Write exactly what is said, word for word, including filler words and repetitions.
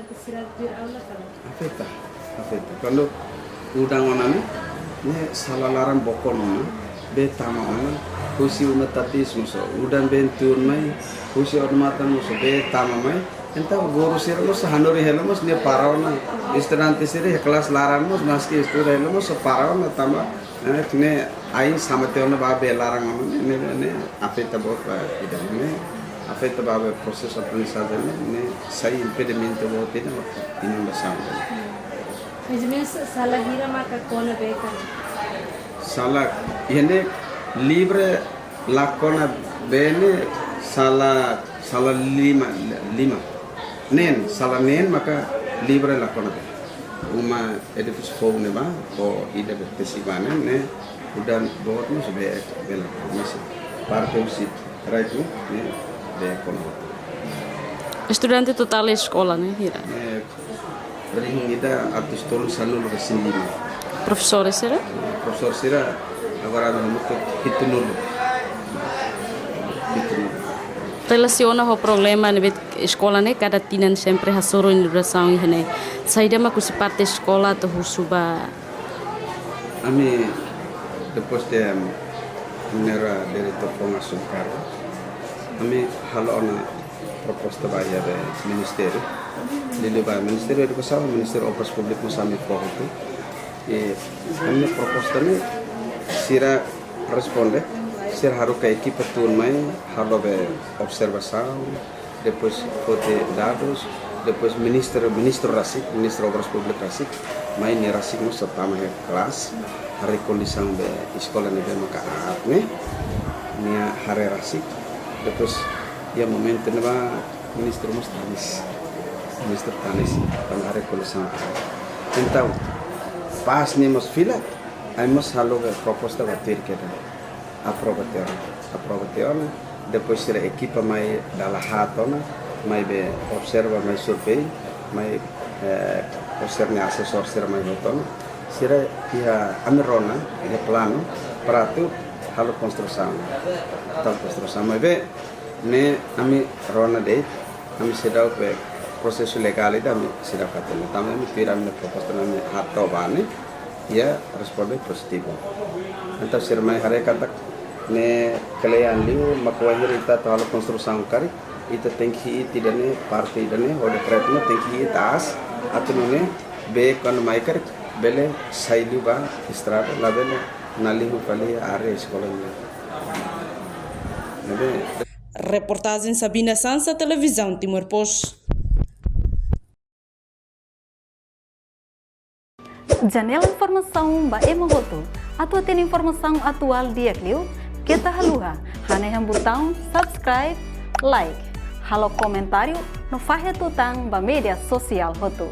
estudante sira tuir aula ka lae? Afeta, afeta. Kuandu udan ona ne'e, ne'e sala laran bokon ona, bee tama ona, husi uma tatis mós, udan been tuun mai, husi odamatan mós, bee tama mai. Entaun guru sira mós hanorin hela mós ne'e para ona. Estudante sira iha kelas laran mós, maski estuda hela mós para ona tanba, eh, ne'e ain sama tiha ona ba bee laran ona ne'e, ne'e, ne'e afeta boot ba ida ne'e, afeta ba, ba prosesu aprendizajen ne'e, ne'e sai impedimentu boot ida ba inundasaun. Mais ou menos sala hira maka kona bee ka? Sala, iha ne'e livre la kona Bele sala, sala lima, lima. Neen, sala neen maka livre la kona bee. Uma edifísiu foun ne'ebá, ho ida bee tesi bane, ne'e, udan boot no sebe bela, misi. Parte husi rai tu, ne'e, bee kona. Estudante totál eskola ne'e hira? Eh, rihun ida atus tolu sanulu-resin-lima. Profesór sira? Profesór sira agora no mutu hitunulu. Hitunulu. Relasiona ho problema ne'ebé eskola ne'e kada tinan sempre hasoru inaugurasaun iha ne'e. Saida mak husi parte eskola atu husu ba? Ami depois de, em, ami-nia diretór foun asum kargu, ami halo ona proposta ba iha be ministériu. Liuliu ba Ministériu Edukasaun, Ministériu Obras Públikas mós ami fó hotu. I ami-nia proposta ne'e sira responde, sira haruka ekipa tun mai halo be observasaun, depois foti dadus, depois ministru, ministru rasik, ministru Obras Públikas rasik, mai nia rasik mós tama iha kelas, haree kondisaun be eskola ne'ebé maka aat ne'e, nia haree rasik, depois iha momentu ne'ebá ministru mós tanis, ministru tanis, tanba haree kondisaun aat. Entaun, pas nia mós fila, ami mós halo be proposta ba tuir kedas. Aprova tiha ona, aprova tiha ona, depois sira ekipa mai dala haat ona, mai be observa, mai survei, mai, eh, ho sira-nia asesór sira mai hotu ona. Sira iha ami rona, iha planu, para atu halo konstrusaun. Halo konstrusaun, maibé ne'e ami rona de'it, ami seidauk be prosesu legál ida ami seidauk hatene. Tanba ami tuir ami-nia proposta ne'e ami hato'o ba ne'e, nia responde pozitivu. Entaun sira mai haree katak ne'e kle'an liu, mak wainhira ita atu halo konstrusaun karik, ita tenke hi'it ida-ne'e, parte ida-ne'e, ho dekretu ne'e tenke hi'it aas, atu nune'e bee kuandu mai karik bele sai liu ba estrada, labele na'in-lolon fali área eskola ne'e. Ne'ebé. Reportajen Sabina Sansa, Televizaun Timor Post. Janela informasaun ba ema hotu. Atu hatene informasaun atuál di'ak liu, keta haluha hanehan butaun subscribe, like, halo komentáriu no fahe tutan ba média sosiál hotu.